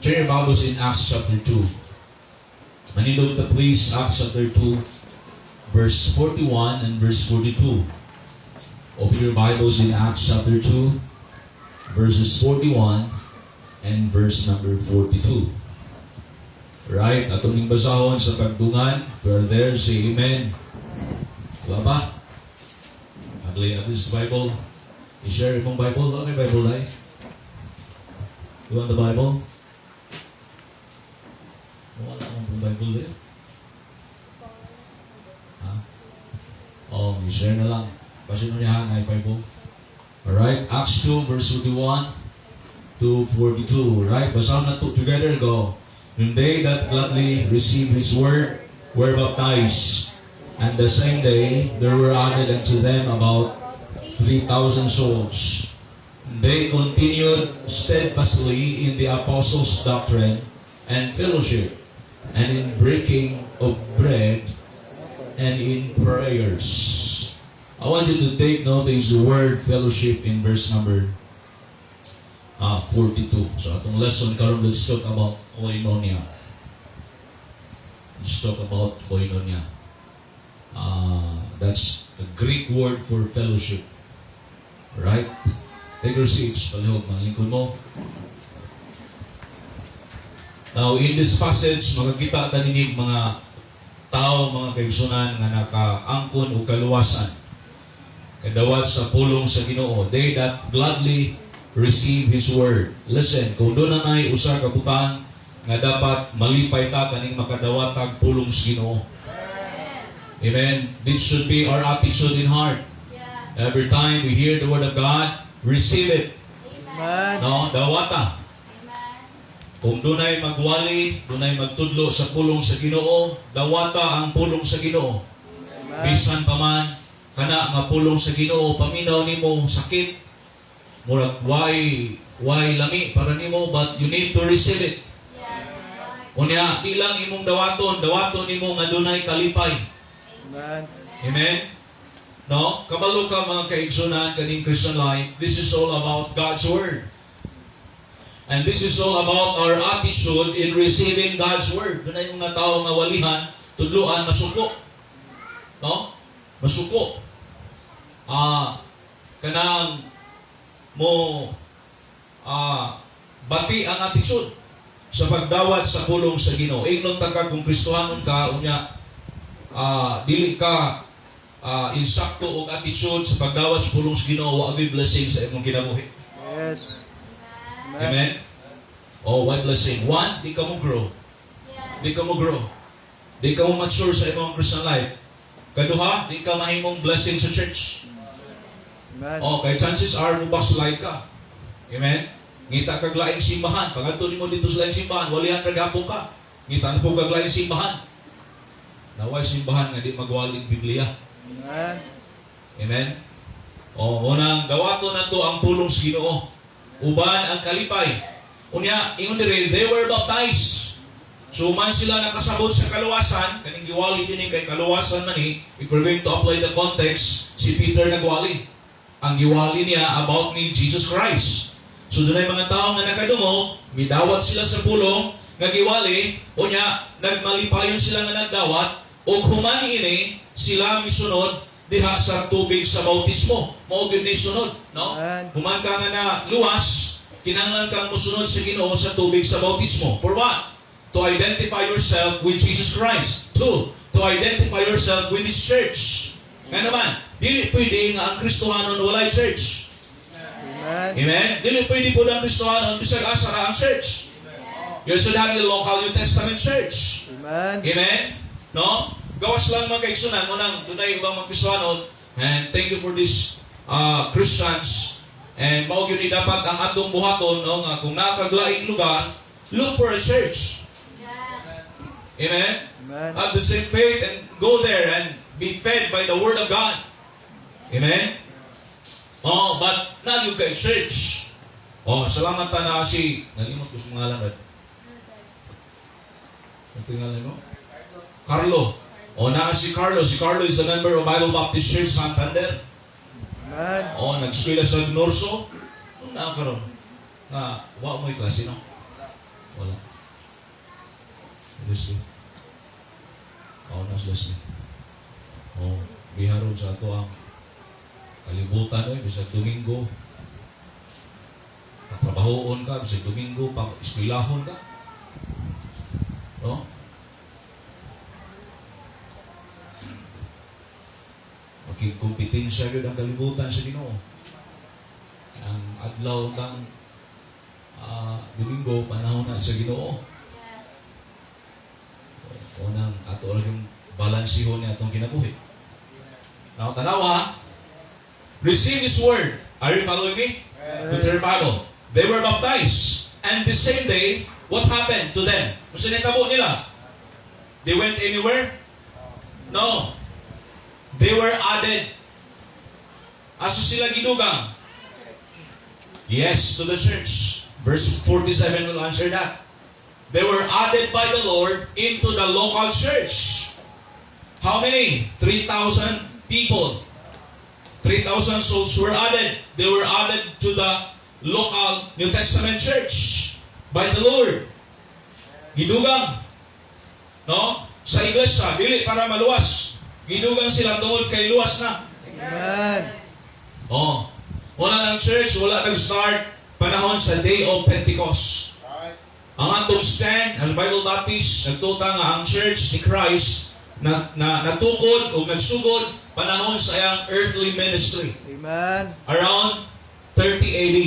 Turn your Bibles in Acts chapter 2. Manindog ta, please, Acts chapter 2, verse 41 and verse 42. Open your Bibles in Acts chapter 2, verses 41 and verse number 42. Right? Atong ning basahon sa pagdungan. If you are there, say amen. Wala ba? Adli, this Bible. I-share imong Bible. Wala kay Bible, ay? You want the Bible? Wala akong Bible eh. Ha? Oh, i-share na lang. Kasi niya ay Bible. Alright, Acts 2, verse 41 to 42. Right? Basahan na to together. Go. And they that gladly received his word were baptized. And the same day there were added unto them about 3,000 souls. They continued steadfastly in the apostles' doctrine and fellowship, and in breaking of bread and in prayers. I want you to take notice the word "fellowship" in verse number 42. So atong lesson karon, let's talk about koinonia. Let's talk about koinonia. That's a Greek word for fellowship. Right? Take your seats. Palihog, mga lingkod mo. Now, in this passage, makakita ta ninig mga tao, mga kaigsunan nga nakaangkon og kaluwasan. Kadawat sa pulong sa Ginoo, they that gladly receive His word. Listen, kung duna nay usa ka butang nga dapat malipay ta kaning makadawat tag pulong sa Ginoo. Amen. This should be our attitude in heart. Every time we hear the word of God, receive it. Amen. No, dawata. Kung dunay magwali, dunay magtudlo sa pulong sa Ginoo, dawata ang pulong sa Ginoo. Amen. Bisan pa man kana nga pulong sa Ginoo paminaw nimo sakit, murag why lami para nimo, but you need to receive it. Unya, di lang imong dawaton, dawaton nimo nga dunay kalipay. Amen. Amen. No? Kabalo ka, mga kaigsunan, kaning Christian life, this is all about God's word. And this is all about our attitude in receiving God's word. Dunay mga tao nga walihan, tudluan, masuko. No? Masuko. Kanang mo bati ang attitude sa pagdawat sa pulong sa Ginoo. Ingnon ta ka kung Kristohanon ka, unya dili ka insakto og attitude sa pagdawat sa pulong sa Ginoo, wa gyud blessing sa imong kinabuhi. Yes. Amen. Amen. Oh, why blessing? One, di ka mo grow. Di ka mo grow. Di ka mo mature sa imong Christian life. Kaduha, di ka mahimong blessing sa church. Amen. Oh, kay chances are mo backslide ka. Amen? Ngita kag laing simbahan. Pag-adto nimo dito sa laing simbahan, walihan ra gapon ka. Ngita na po kag laing simbahan. Naway simbahan nga di magwalig Biblia. Amen. Amen? O, unang dawato na to ang pulong sa Ginoo. Uban ang kalipay. Unya, ingon dire, they were baptized. So man sila nakasabot sa kaluwasan, kaning giwali dinhi kay kaluwasan man ni, if we're going to apply the context, si Peter nagwali. Ang giwali niya about ni Jesus Christ. So dunay mga tao nga nakadungog, midawat sila sa pulong nga giwali, unya nagmalipayon sila nga nagdawat, ug human ini sila misunod diha sa tubig sa bautismo. Mao gyud ni sunod, no? Amen. Human ka nga na luwas, kinahanglan kang mosunod sa Ginoo sa tubig sa bautismo. For what? To identify yourself with Jesus Christ. Two, to identify yourself with His church. Nga naman, dili pwede nga ang Kristohanon walay church. Amen. Amen? Dili pwede po ang Kristohanon bisag asa ra ang church. You should have a local New Testament church. Amen. Amen? No? Gawas lang, mga kaigsunan mo nang dunay ubang mga Kristohanon, and thank you for this Christians, and mao gyud ni dapat ang atong buhaton, no, nga kung naa kag laing lugar, look for a church. Amen? Amen. Have the same faith and go there and be fed by the word of God. Amen? Oh, but naa gyud kay church. Oh, salamat ta na si, nalimot ko sa mga ngalan. Ano ngalan mo? Carlo. Oh, naa si Carlo. Si Carlo is a member of Bible Baptist Church Santander. Amen. Oh, nag-eskwela sa Norso. Nung naa karon. Nga wa mo'y klase, no? Wala. Leslie. Kaon na si Leslie. Oh, biharon sa ato ang kalibutan oy, bisag Domingo. Katrabahoon ka, bisag Domingo, pag eskwelahon ka. No? Makigkompetensya yun ang kalibutan sa Ginoo. Ang adlaw kang Domingo, panahon na sa Ginoo. Unang ato lang yung balansihon niya atong kinabuhi. Now, tanawa, receive His word. Are you following me? Go to your Bible. They were baptized. And the same day, what happened to them? Unsa nahitabo nila? They went anywhere? No. They were added. Asa sila gidugang? Yes, to the church. Verse 47 will answer that. They were added by the Lord into the local church. How many? 3,000 people. 3,000 souls were added. They were added to the local New Testament church by the Lord. Gidugang. No? Sa iglesia, dili para maluwas. Gidugang sila tungod kay luwas na. Amen. Oh. Wala ng church, wala nag-start panahon sa Day of Pentecost. Ang atong stand as Bible Baptist, nagtuta nga ang Church ni Christ na natukod o nagsugod panahon sa iyang earthly ministry. Amen. Around 30 AD,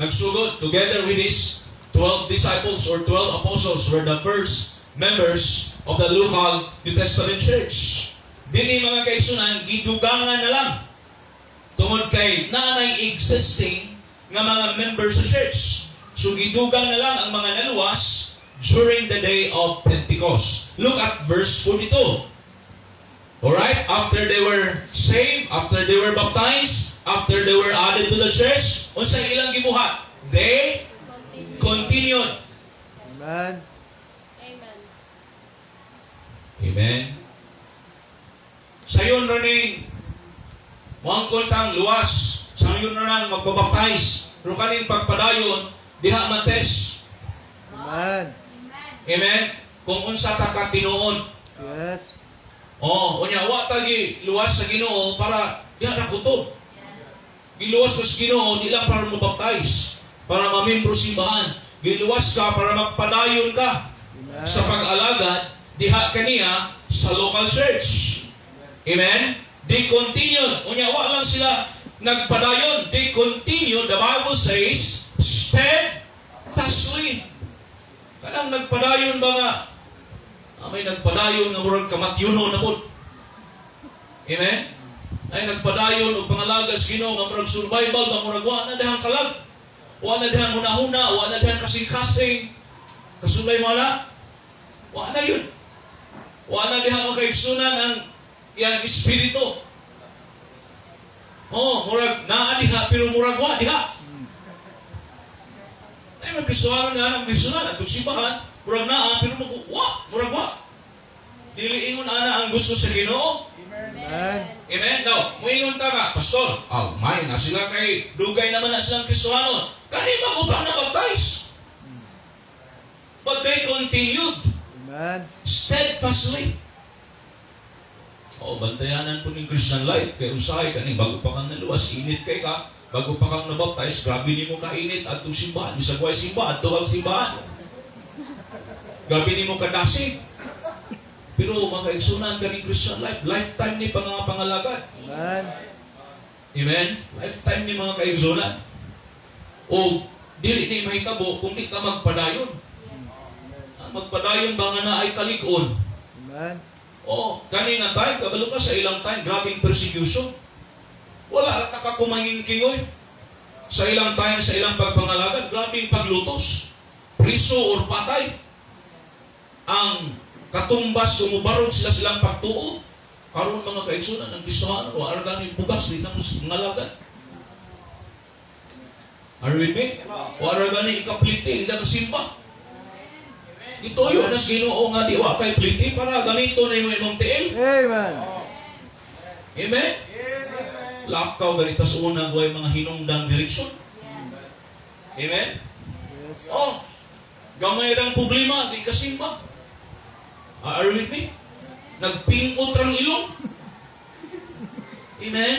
nagsugod together with his 12 disciples or 12 apostles were the first members of the local New Testament church. Dini, mga kaigsuonan, gidugangan na lang tungod kay nanay existing nga mga members sa church. So gidugang na lang ang mga naluwas during the Day of Pentecost. Look at verse 42. Alright? After they were saved, after they were baptized, after they were added to the church, unsay ilang gibuhat? They continued. Amen. Amen. Amen. Sayon ra ning moangkon tang luwas. Sayon ra nang magpabaptize. Pero kaning pagpadayon, diha man test. Amen. Amen. Kung unsa ta ka tinuod. Yes. Oh, unya wa ta giluwas sa Ginoo para diha na kutob. Giluwas ka sa Ginoo di lang para mabaptize, para mamembro simbahan. Giluwas ka para magpadayon ka Amen. sa pag-alagad diha kaniya sa local church. Amen? They continued. Unya wa lang sila nagpadayon. They continued, the Bible says, steadfastly. Kanang nagpadayon ba nga? May nagpadayon nga murag kamatyuno na pod. Amen? Ay nagpadayon og pangalaga sa Ginoo nga murag survival ba, murag wa na dihang kalag. Wa na dihang hunahuna, wa na dihang kasing-kasing. Kasulay mo na? Wa na yun. Wa na dihang makaigsunan ang iyang espiritu. Oh, murag naa diha pero murag wa diha. Ay may Kristiyano nga nang Kristiyano atong simbahan, murag naa pero mag wa, murag wa. Dili ingon ana ang gusto sa Ginoo. Amen. Amen. Now, muingon ta nga, "Pastor, oh, may na sila kay dugay naman na silang Kristiyano. Kani ba upang nabaptize?" But they continued Amen. steadfastly. Oh, bantayanan po ng Christian life. Kay usahay kaning bago pa kang naluwas, init kay ka. Bago pa kang nabaptize, grabe nimo kainit at simbahan. Bisag way simba, adto ang simbahan. Grabe nimo kadasig. Pero mga kaigsunan, kaning Christian life, lifetime ni pangangalagad. Amen. Amen? Lifetime ni mga kaigsunan. O dili ni mahitabo kung di ka magpadayon. Magpadayon ba nga na ay kalig-on? Amen. O, kani nga time, kabalo ka sa ilang time, grabing persecution. Wala ka kakumangingking oy. Sa ilang time, sa ilang pagpangalagad, grabing paglutos. Priso or patay. Ang katumbas, kumubarog sila silang pagtuo. Karon, mga kaigsunan, ang Kristohanon, wa ra gani bugas, di na mo ngalagad. Are you with me? Wa ra gani ikaplite, di na kasimba. Gituyo na sa Ginoo nga di wa kay plite para gamito na imo imong tiil. Amen. Amen? Lakaw ganita sa una way mga hinungdang direksyon. Amen? Yes. Oh, gamay lang problema, di kasimba. Are you with me? Nagpingot rang ilong. Amen?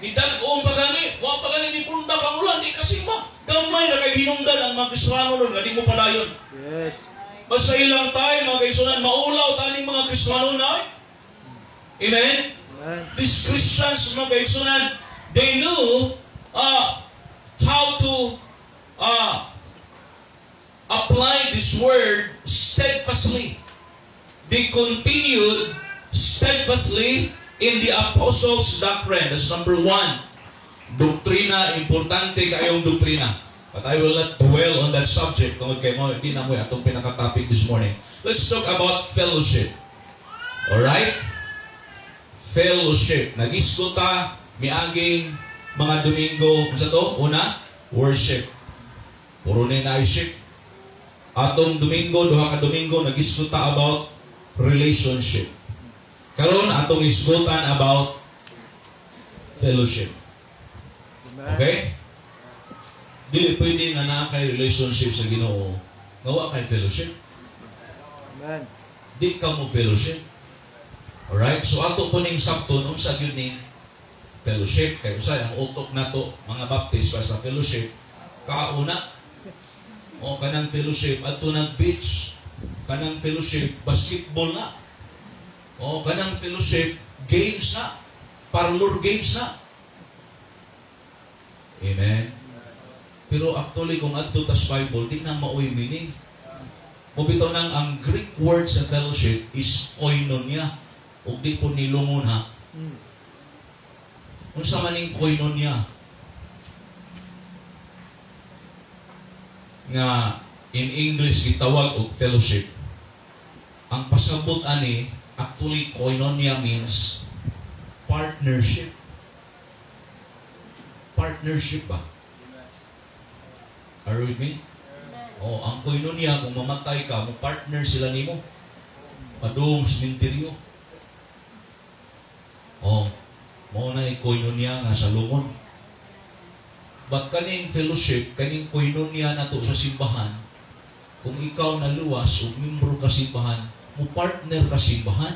Nidag-om pa gani, wa pa gani ni pundak ang ulan, di kasimba. Gamay na kay hinungdan ang mga Kristiyano ron, nga di mo padayon. Basta ilang tayo, mga kaigsuonan, maulaw taning mga Kristiyano na. Eh. Amen? Amen. These Christians, mga kaigsuonan, they knew how to apply this word steadfastly. They continued steadfastly in the apostles' doctrine. That's number one. Doktrina, importante kayong doktrina. But I will not dwell on that subject tungod kay mao di na mo atong pinaka-topic this morning. Let's talk about fellowship. Alright? Fellowship. Nagisgot ta miaging mga Domingo. Unsa to? Una, worship. Puro ni na ship. Atong Domingo, duha ka Domingo, nagisgot ta about relationship. Karon atong isgutan about fellowship. Amen. Okay? Dili pwede nga naa kay relationship sa Ginoo nga wa kay fellowship. Amen. Di ka mo fellowship. Alright? So ato po ning sabton unsa gyud ning fellowship, kay usay ang utok nato mga Baptist pa sa fellowship kauna o kanang fellowship adto nag beach, kanang fellowship basketball na, o kanang fellowship games na, parlor games na. Amen. Pero actually, kung adto tas Bible, di na maoy meaning mo bitaw nang ang Greek word sa fellowship is koinonia, ug di po nilungon ha. Unsa man ning koinonia nga in English gitawag og fellowship? Ang pasabot ani, actually, koinonia means partnership. Partnership ba? Are you with me? Oh, ang koinonia, kung mamatay ka, mo partner sila nimo. Padung sementeryo. Oh, mao na koinonia nga sa lungon. But kaning fellowship, kaning koinonia nato sa simbahan, kung ikaw naluwas o membro ka simbahan, mo partner ka simbahan.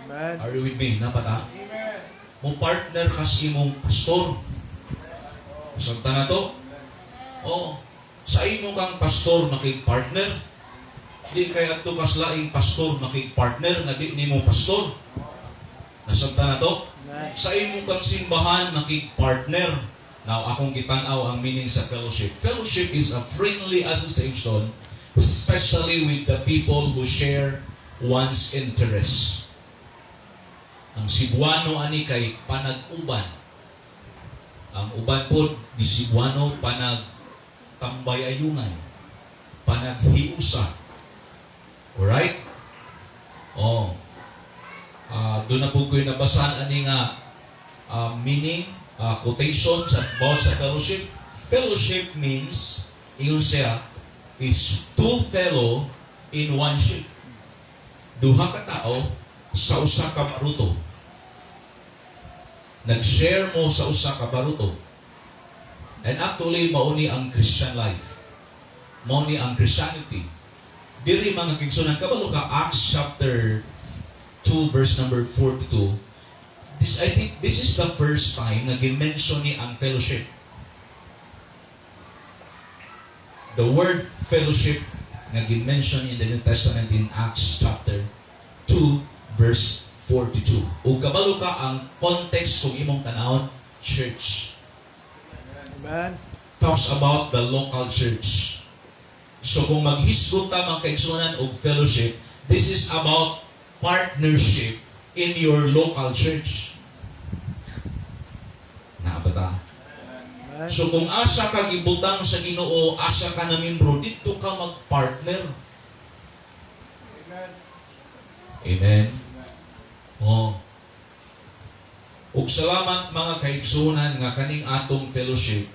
Amen. Are you with me? Napat ah? Mo partner ka sa imong pastor. Masabta na to? Oo. Sa imo kang pastor makig-partner. Di kay adto kas laing pastor makig-partner nga di nimo pastor. Nasabta na to? Amen. Sa imo kang simbahan makig-partner. Now, akong gitan-aw ang meaning sa fellowship. Fellowship is a friendly association, especially with the people who share one's interests. Ang Cebuano ani kay panag-uban. Ang uban po ni Cebuano, panag tambay ayungan, panaghiusa. Alright? Oh. Doon na po ko yung nabasahan ani nga meaning, quotation sa about sa fellowship. Fellowship means, ingon siya, is two fellow in one ship. Duha ka tao sa usa ka baruto. Nag-share mo sa usa ka baruto. And actually, mauni ang Christian life. Mauni ang Christianity. Diri, mga kaigsuonan, kabalo ka Acts chapter 2 verse number 42. This, I think this is the first time na gi-mention ni ang fellowship. The word fellowship na gi-mention in the New Testament in Acts chapter 2 verse 42. Ug kabalo ka ang context kung imong tanawon, church. Amen. Talks about the local church. So kung maghisgot ta, mga kaigsuonan, og fellowship, this is about partnership in your local church. Naa ba ta? Amen. So kung asa ka gibutang sa Ginoo, asa ka na membro, dito ka magpartner. Amen. Oh. Ug salamat, mga kaigsuonan, nga kaning atong fellowship,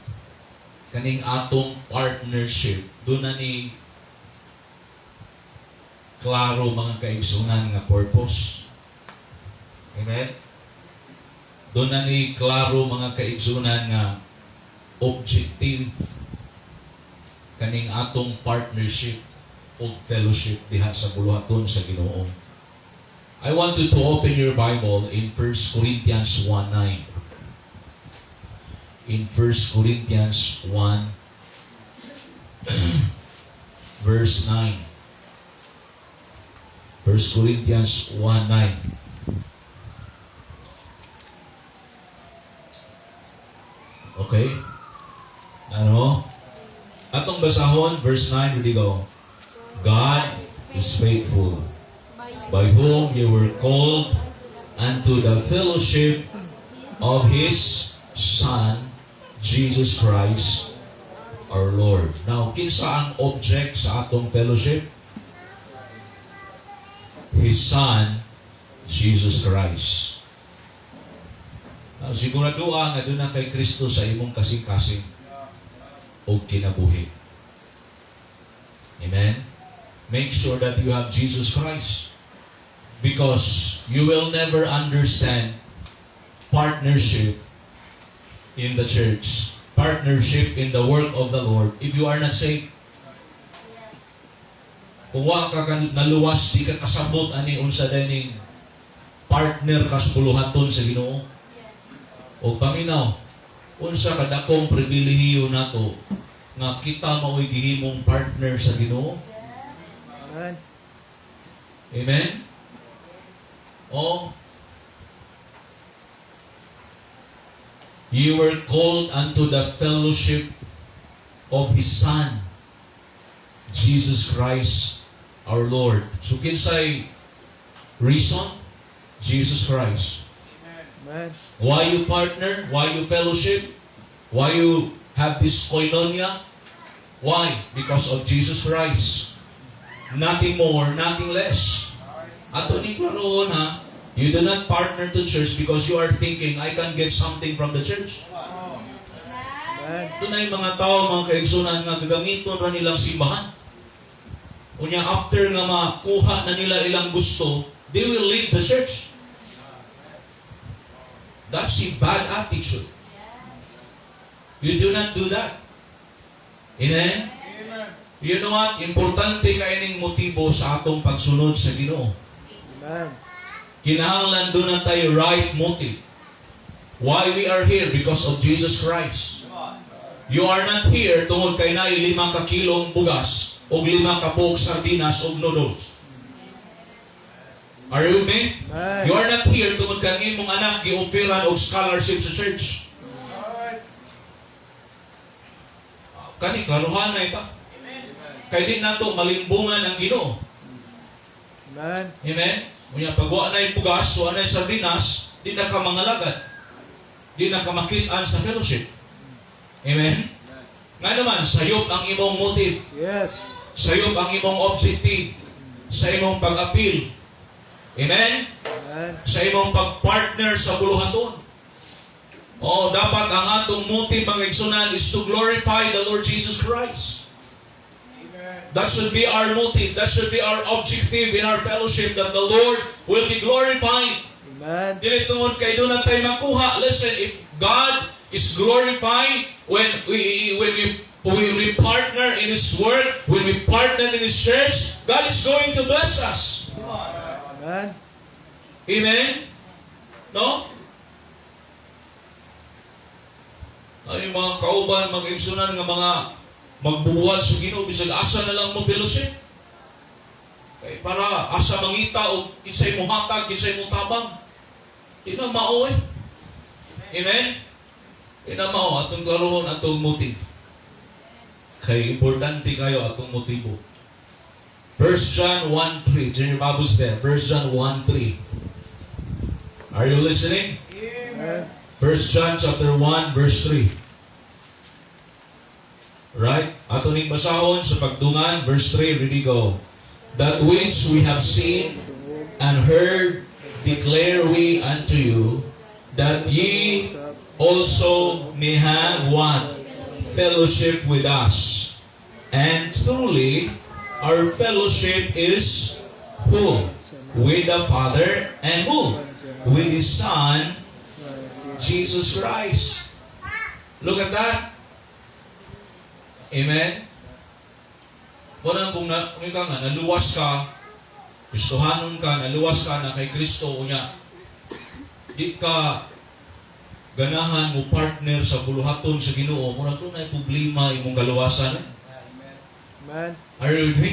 kaning atong partnership, doon na ni klaro, mga kaigsuonan, nga purpose. Amen. Doon na ni klaro, mga kaigsuonan, nga objective kaning atong partnership. og fellowship diha sa buluhaton sa Ginoo. I want you to open your Bible in 1 Corinthians 1:9. In 1 Corinthians 1 verse 9. 1 Corinthians 1:9. Okay? Ano? Atong basahon, verse 9, ready, go. "God is faithful, by whom you were called unto the fellowship of His Son, Jesus Christ, our Lord." Now, kinsa ang object sa atong fellowship? His Son, Jesus Christ. Now, siguraduha nga duna kay Kristo sa imong kasing-kasing o kinabuhi. Amen? Make sure that you have Jesus Christ. Because you will never understand partnership in the church, partnership in the work of the Lord, if you are not saved. Kung wa ka naluwas, di ka kasabot ani unsa dining partner ka sa buluhaton sa Ginoo. O paminaw, unsa kadakong pribilehiyo nato nga kita mao'y gihimong partner sa Ginoo. Amen. Amen? Oh, you were called unto the fellowship of His Son, Jesus Christ, our Lord. So, kinsay reason? Jesus Christ. Amen. Why you partner? Why you fellowship? Why you have this koinonia? Why? Because of Jesus Christ. Nothing more, nothing less. Ato ni klaroon ha, you do not partner to church because you are thinking, "I can get something from the church." Amen. Duna yung mga tao, mga kaigsunan, nga gagamiton ra nilang simbahan. Unya after nga makuha na nila ilang gusto, they will leave the church. That's a bad attitude. You do not do that. Amen? You know what? Importante kay ning motibo sa atong pagsunod sa Ginoo. Amen. Kinahanglan duna tayo right motive. Why we are here? Because of Jesus Christ. You are not here tungod kay naay 5 ka kilong bugas o 5 ka buok sardinas o noodles. Are you with me? Amen. You are not here tungod kang imong anak gi-offeran og scholarship sa church. Ah, kani klaruhan na ita. Kay di nato malimbungan ang Ginoo. Amen. Amen? Unya pag wa na bugas, wa na sardinas, di na ka mangalagad. Di na ka makit-an sa fellowship. Amen? Nga naman, sayop ang imong motive. Sayop ang imong objective sa imong pag-appeal. Amen? Amen. Sa imong pag-partner sa buluhaton. Oh, dapat ang atong motive, mga igsunan, is to glorify the Lord Jesus Christ. That should be our motive. That should be our objective in our fellowship, that the Lord will be glorified. Amen. Dili tungod kay duna tay makuha. Listen, if God is glorified when we partner in His work, when we partner in His church, God is going to bless us. Amen. Amen? No? Ay mga kauban, mga igsunan nga mga magbubuhat sa Ginoo bisag asa na lang mo fellowship. Kay para asa mangita og kinsay mohatag, kinsay motabang. Di na mao eh. Amen? Di na mao. Atong klarohon atong motive. Kay importante kayo atong motibo. 1 John 1:3. Turn your Bibles there. 1 John 1:3. Are you listening? Amen. 1 John chapter 1 verse 3. Right? Ato ning basahon sa pagdungan, verse 3, ready, go. "That which we have seen and heard declare we unto you, that ye also may have one fellowship with us. And truly, our fellowship is who? With the Father and who? With His Son, Jesus Christ." Look at that. Amen. Wala kung na, kung ikaw nga, naluwas ka, Kristohanon ka, naluwas ka na kay Kristo, unya, di ka ganahan mo partner sa buluhaton sa Ginoo, murag dunay problema imong galuwasan. Amen. Are you with me?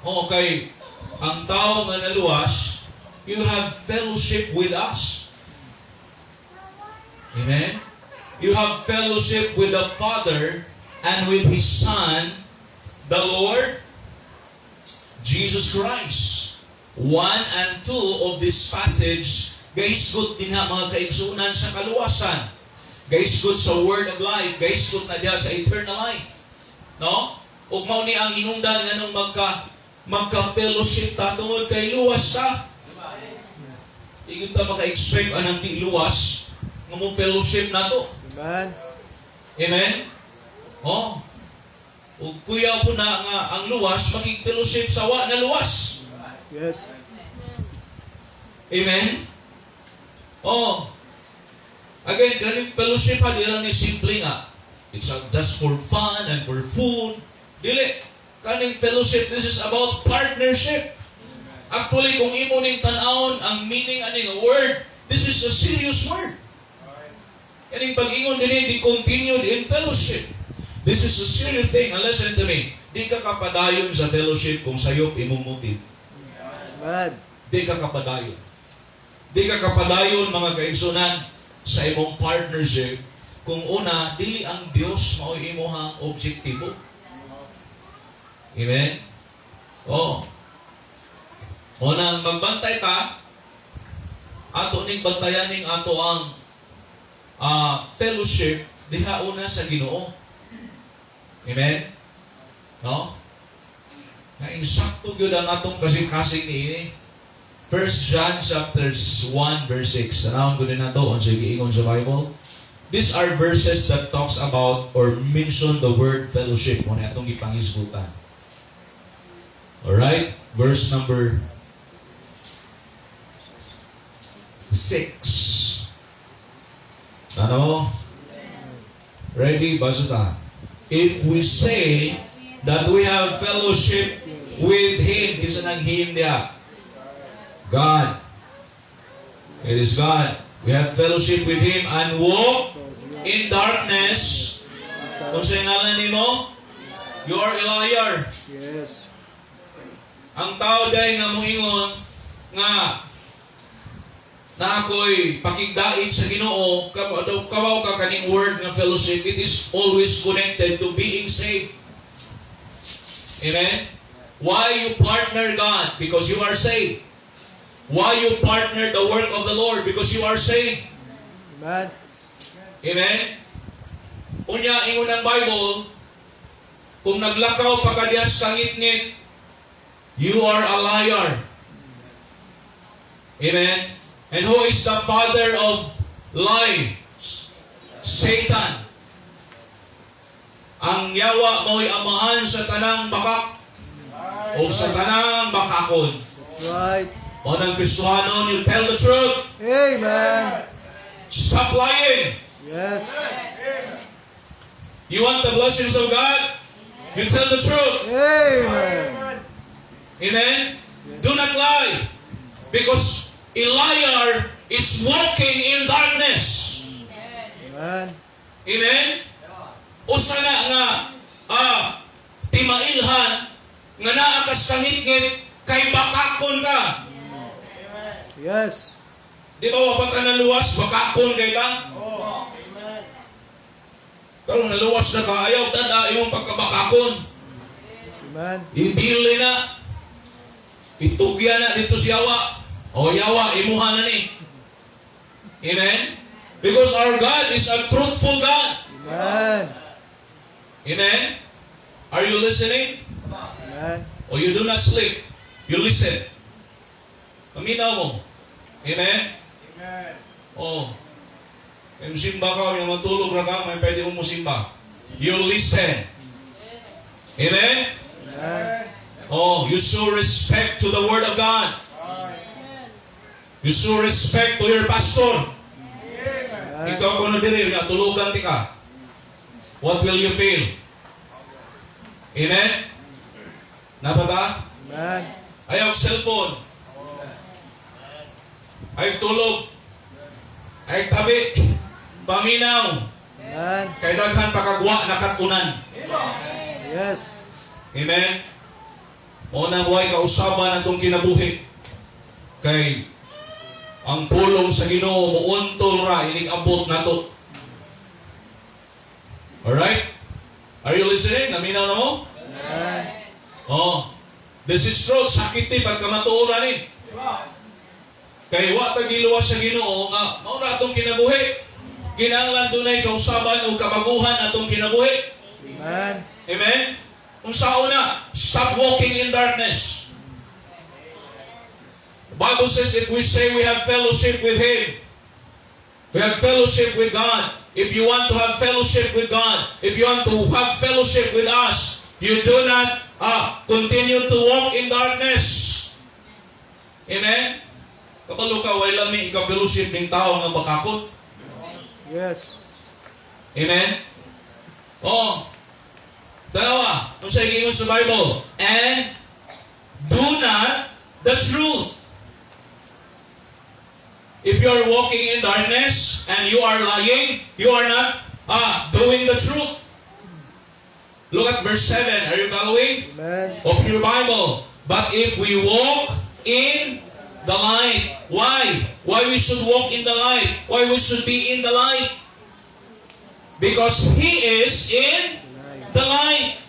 Okay. Ang tao nga naluwas, you have fellowship with us. Amen? You have fellowship with the Father and with His Son, the Lord Jesus Christ. 1 and 2 of this passage, gaisgot din na, mga kaigsunan, sa kaluwasan. Gaisgot sa word of life, gaisgot na diha sa eternal life. No? Ug mao ni ang hinungdan nganong magka fellowship ta, tungod kay luwas ta. Di gyud ta maka-expect anang di luwas nga mo fellowship nato. Amen. Amen? Oh. Ug kuyaw po na nga ang luwas makig-fellowship sa wa na luwas. Amen? Oh. Again, kaning fellowship ha, di lang ni simple nga. It's just for fun and for food. Dili. Kaning fellowship, this is about partnership. Actually, kung imo ning tan-awon ang meaning ani nga word, this is a serious word. Kaning pag-ingon dinhi, di continued in fellowship. This is a serious thing. And listen to me. Di ka kapadayon sa fellowship kung sayop imong motive. Amen. Di ka kapadayon. Di ka kapadayon, mga kaigsunan, sa imong partnership kung una, dili ang Dios mao imong objektibo. Amen? Oh. O nang magbantay ta, ato ning bantayan ning ato ang fellowship diha una sa Ginoo. Amen? No? Na insakto gyud ang atong kasing-kasing niini. 1 John chapter 1 verse 6. Tanawon ko din nato unsay giingon sa Bible. These are verses that talks about or mention the word fellowship mo na atong gipangisgutan. Alright? Verse number 6. Ano? Ready? Basa ta. If we say that we have fellowship with Him, kinsa nang Him niya? God. It is God. We have fellowship with Him and walk in darkness. Kung sa ngalan nimo, you are a liar. Ang tao dahil nga moingon nga na ako'y pakigdait sa Ginoo, kabaw ka kaning word nga fellowship, it is always connected to being saved. Amen? Why you partner God? Because you are saved. Why you partner the work of the Lord? Because you are saved. Amen. Amen? Unya, ingon ng Bible, kung naglakaw pa ka diha sa kangitngit, you are a liar. Amen? And who is the father of lies? Satan. Ang yawa mo'y amahan sa tanang bakak o sa tanang bakakon. That's right. O ng Kristohanon, you tell the truth. Amen. Stop lying. You want the blessings of God? You tell the truth. Amen. Amen? Do not lie. Because a liar is walking in darkness. Amen. Amen? Usa na nga timailhan nga naa kas kangitngit kay bakakon ka. Di ba wa pa ka naluwas, bakakon kay ka? Karon naluwas na ka, ayaw tada imong pagkabakakon. Amen. Ibili na. Itugya na dito si Yawa. O Yawa, imuha na ni. Amen? Because our God is a truthful God. Amen. Amen? Are you listening? Amen. Or you do not sleep? You listen. Paminaw mo. Amen? Amen. Oh. Kaya musimba ka, yung matulog ra ka, may pwede mo musimba. You listen. Amen? Amen. Oh, you show respect to the Word of God. You show respect to your pastor. Amen. Ikaw kuno diri, natulugan ti ka. What will you feel? Amen? Naa pa ta? Amen. Ayaw cellphone. Ayaw tulog. Ayaw tabi. Paminaw. Amen. Kay daghan pa kag wa nakat-unan. Amen? Mao nang way kausaban atong kinabuhi. Kay ang pulong sa Ginoo muuntol ra inig abot nato. Alright? Are you listening? Naminaw na mo? Amen. Oh. This is truth. Sakit ni pagkamatuoran ni. Kay wa ta giluwas sa Ginoo nga mao na atong kinabuhi. Kinahanglan dunay kausaban o kabaguhan atong kinabuhi. Amen. Amen? Unsaon na, stop walking in darkness. The Bible says if we say we have fellowship with Him, we have fellowship with God. If you want to have fellowship with God, if you want to have fellowship with us, you do not continue to walk in darkness. Amen? Kabalo ka, way lami ka fellowship ning tao nga bakakot. Amen? Oh. Dalawa, kung sa giingon sa Bible, and do not the truth. If you are walking in darkness and you are lying, you are not doing the truth. Look at verse 7. Are you following? Amen. Open your Bible. But if we walk in the light, why? Why we should walk in the light? Why we should be in the light? Because He is in the light.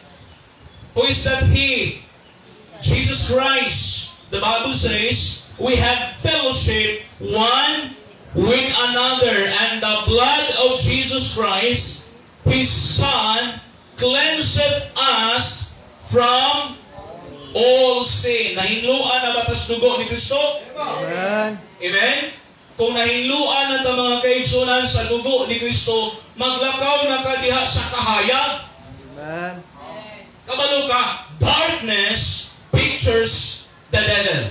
Who is that He? Jesus Christ. The Bible says we have fellowship one with another, and the blood of Jesus Christ, His Son, cleanseth us from all sin. Nahinluan na ba tas dugo ni Kristo? Amen. Amen? Kung nahinluan na ta, mga kaigsunan, sa dugo ni Kristo, maglakaw na ka diha sa kahayag. Amen. Kabalo ka, darkness pictures the devil.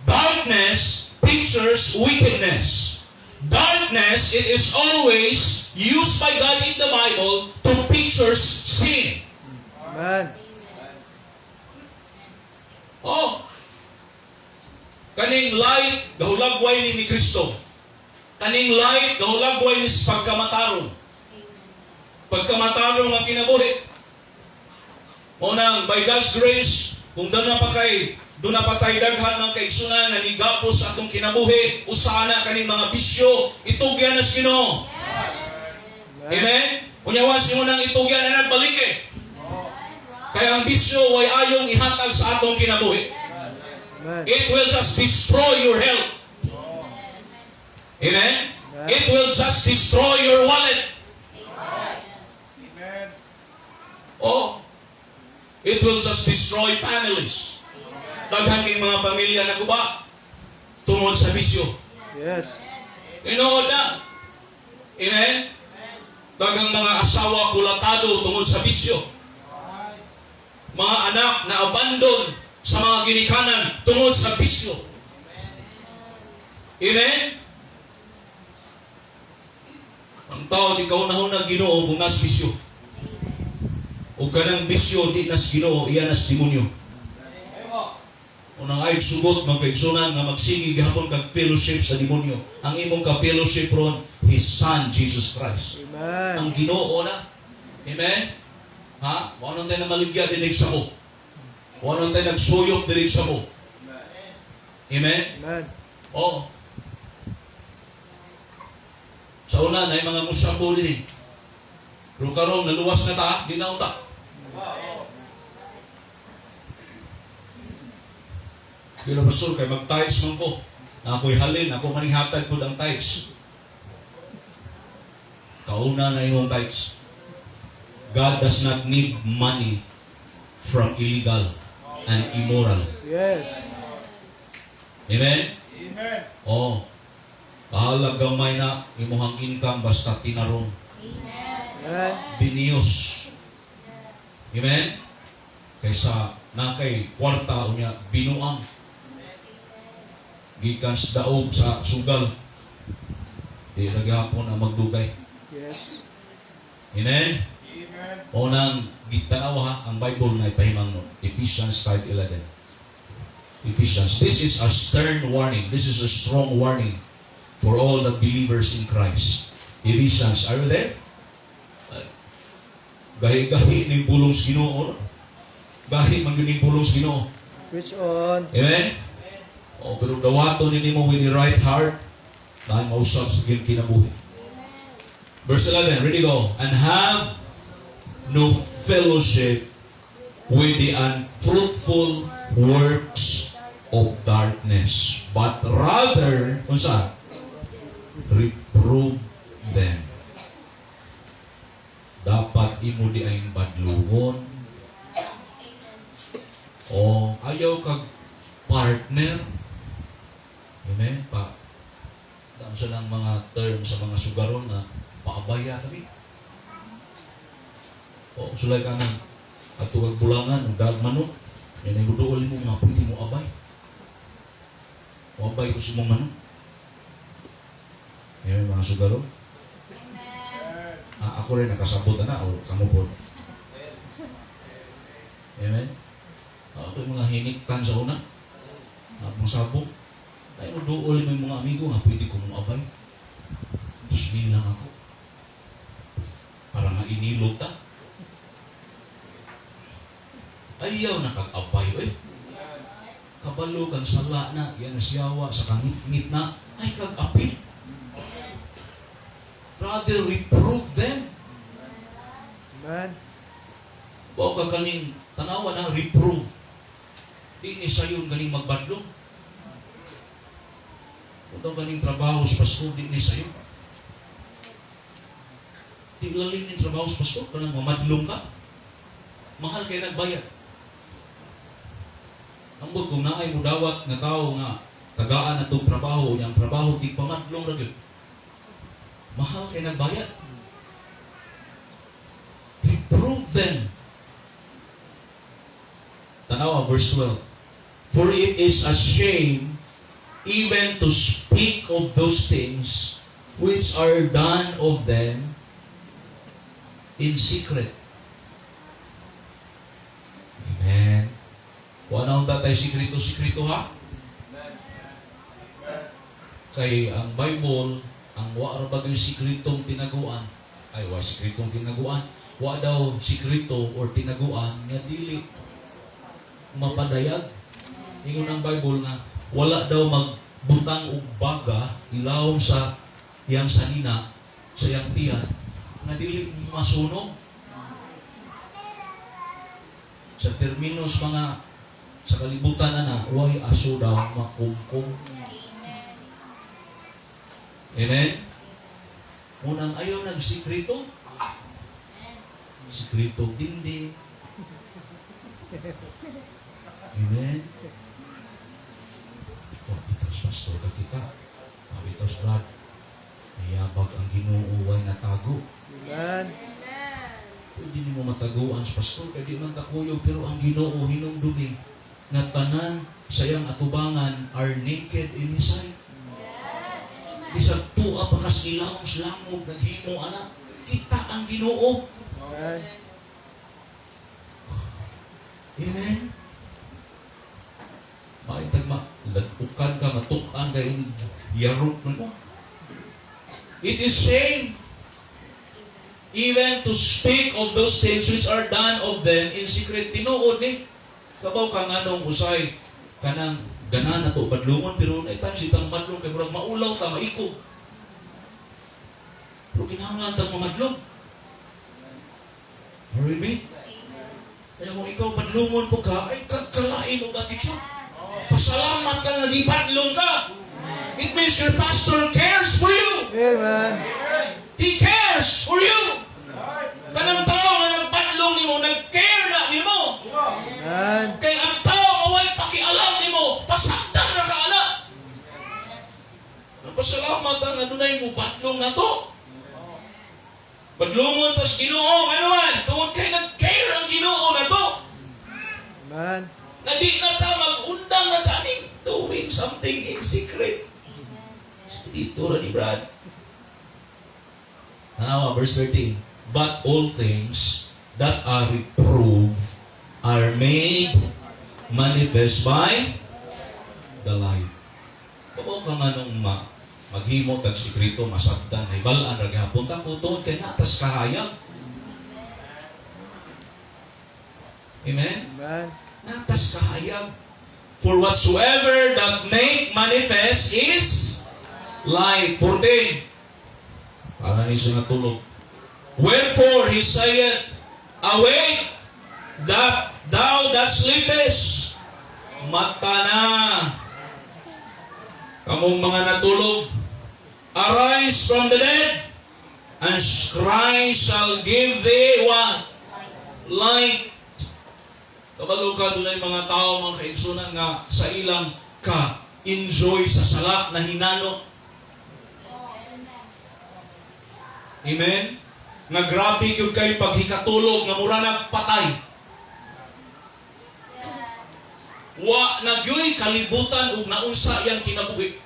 Darkness pictures wickedness. Darkness, it is always used by God in the Bible to pictures sin. Amen. Oh. Kaning light, gahulagway ni Kristo. Kaning light, gahulagway ni sa pagkamatarong. Pagkamatarong ang kinabuhi. Mao nang, by God's grace, kung doon na pa tay daghan ng kaigsunan nga nigapos sa atong kinabuhi, usa na kaning mga bisyo, itugyan na sa Ginoo. Amen? Unya once imo nang itugyan na, nagbalik eh. Kaya ang bisyo way ayong ihatag sa atong kinabuhi. Amen. It will just destroy your health. Amen? It will just destroy your wallet. Amen. Oh. It will just destroy families. Daghan kay mga pamilya naguba tungod sa bisyo. Tinuod na. Amen? Daghang mga asawa kulatado tungod sa bisyo. Mga anak na abandon sa mga ginikanan tungod sa bisyo. Amen? Ang tao di kauna-una Ginoo kung nas bisyo. O kanang bisyo di nas Ginoo, iya nas demonyo. Unang ay sugot, mga kaigsunan, nga magsige gihapon kag fellowship sa demonyo. Ang imong ka fellowship ron, His Son Jesus Christ. Amen. Ang Ginoo na. Amen? Ha? Wa tayo na maligya dinig sa mo. Wa tayo nagsuyop dinig sa mo. Amen? Amen. Oo. Sa una, na mga musambo din eh. Pero karon naluwas na ta, di na unta. Pero pastor, kay mag-tithes man ko. Na ako'y halin, ako maninghatag ko ang tithes. Kauna na imong tithes. God does not need money from illegal and immoral. Amen? Amen. Oh. Bahala gamay na imuhang income basta tinarong. Amen. Diniyos. Amen? Kaysa na kay kwarta unya binuang. Gikan sa daog sa sugal. Di na gihapon ang magdugay. Amen? Amen. O nang gitanaw ha, ang Bible na ipahimangno. Ephesians 5:11. Ephesians. This is a stern warning. This is a strong warning for all the believers in Christ. Ephesians, are you there? Gahi-gahi ning pulong sa Ginoo. Gahi man gyud ning pulong sa Ginoo. Preach on. Amen? O, pero dawaton ni nimo with the right heart, dahil mausap sa kinabuhi. Verse 11, ready, go. "And have no fellowship with the unfruitful works of darkness, but rather," unsa? "Reprove them." Dapat imo diayng badlungon. O ayaw kag partner. Amen? Pa, daan sa lang mga term sa mga sugaron na paabaya kami. O, sulay ka ng ato kag bulangan, ang dag manok, yan ay muduol mo nga pwede mo abay. O abay ko sa mong manok. Amen, mga sugaron. Ah, ako rin nakasabot na o kamo po. Amen? Ako yung mga hiniktan sa una. Mga sabong. Ay mo duol mo yung mga amigo nga pwede ko mong abay. 2,000 lang ako. Para nga inilog ta. Ayaw na kag-abay, oy. Kabalo kang sala na, yan siyawa sa kangit na, ay kag-apil. Rather reprove them. Amen. Wa ka kaning tanawa na reprove. Di ni sayon ganing magbadlong. Ito ganing trabaho sa pastor, di ni sayon. Di lalim ni trabaho sa pastor, kanang mamadlong ka. Mahal kay nagbayad. Ambot kung naay mo dawat nga tao nga tagaan na tong trabaho, yang trabaho ti pamadlong ra gyud. Mahal kay nagbayad. Reprove them. Tanawa, verse 12. "For it is a shame even to speak of those things which are done of them in secret." Amen. Wala akong tatay sikreto-sikreto ha. Kay ang Bible, ang wa ra bagay sikretong tinaguan. Ay, wa sikretong tinaguan. Wa daw sikreto or tinaguan nga dili mapadayag. Ingon ang Bible nga wala daw magbutang og baga ilawom sa iyang sanina, sa iyang tiyan, nga dili masunog. Sa terminos mga sa kalibutan na na, way aso daw makumkum. Amen? Unang ayaw nagsikreto. Sikreto dinding. Amen? Oh, bitas pastor ka kita. Bitas Brad. Nayabag ang Ginoo, way natago. Amen. Pwede nimo mataguan sa pastor kay di man takuyog, pero ang Ginoo hinumdumi nga tanan sa iyang atubangan are naked in His sight. Bisag tuwa pa kas ilawom sa langog naghimo ana, kita ang Ginoo. Amen. Amen. Maitag ma ladukan ka, matukan kay yarok mo. "It is shame even to speak of those things which are done of them in secret." Tinuod ni. Kabaw ka nganong usay kanang gana na to badlungon, pero na times itang madlong kay murag maulaw ka, maikog. Pero kinahanglan tag mamadlong. Are you with me? Kaya kung ikaw badlungon po ka, ay kagkalain og attitude. Pasalamat ka nga gibadlong ka. It means your pastor cares for you. Amen. He cares for you. Kanang tao nga nagpadlong nimo, nag-care na nimo. Amen. Kay ang tao nga way pakialam nimo, pasagdan ra ka ana. Pasalamat ang nga dunay mo badlong na to. Badlungon tas Ginoo, ano man, tungod kay nag-care ang Ginoo na to. Amen. Na di na ta mag-undang na ta ning doing something in secret. Dito ra ni Brad. Tanawa, verse 13. "But all things that are reproved are made manifest by the light. Kabaw ka nga nung maghimo tag sekreto, masabtan, nahibalaan ra gihapon ta ko tuod kay naatas kahayag. Amen? Amen. Natas kahayag. For whatsoever that make manifest is light. 14. Para ni siya natulog. Wherefore he saith, "Awake, that thou that sleepest." Mata na. Kamong mga natulog. "Arise from the dead, and Christ shall give thee" what? Light. Kabalo ka, dunay mga tao, mga kaigsunan, nga sa ilang ka-enjoy sa sala na hinano. Amen? Nga grabe gyud kay paghikatulog nga mura nagpatay. Wa na gyuy kalibutan ug naunsa iyang kinabuhi.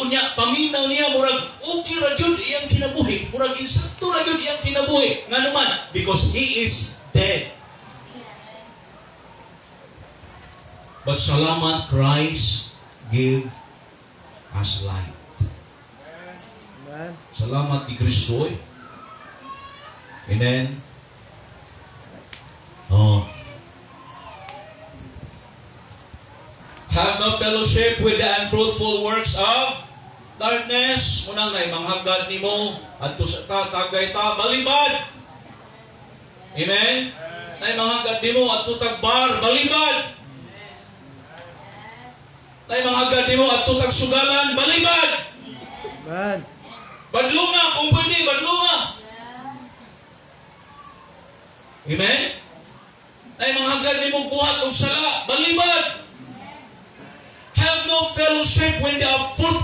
Unya paminaw niya, murag okay ra gyud iyang kinabuhi, murag insakto ra gyud iyang kinabuhi. Ngano man? Because he is dead. But salamat, Christ give us light. Amen. Salamat ni Kristo eh. Amen. Oh. Have no fellowship with the unfruitful works of darkness. Munang na manghagad nimo adto sa tagay ta balibad. Amen. Nay manghagad nimo adto tag bar, balibad. Nay manghagad nimo adto tag sugalan, balibad. Amen. Badlunga kung pwede, badlunga. Amen? Nay manghagad nimo buhat og sala, balibad. Have no fellowship with the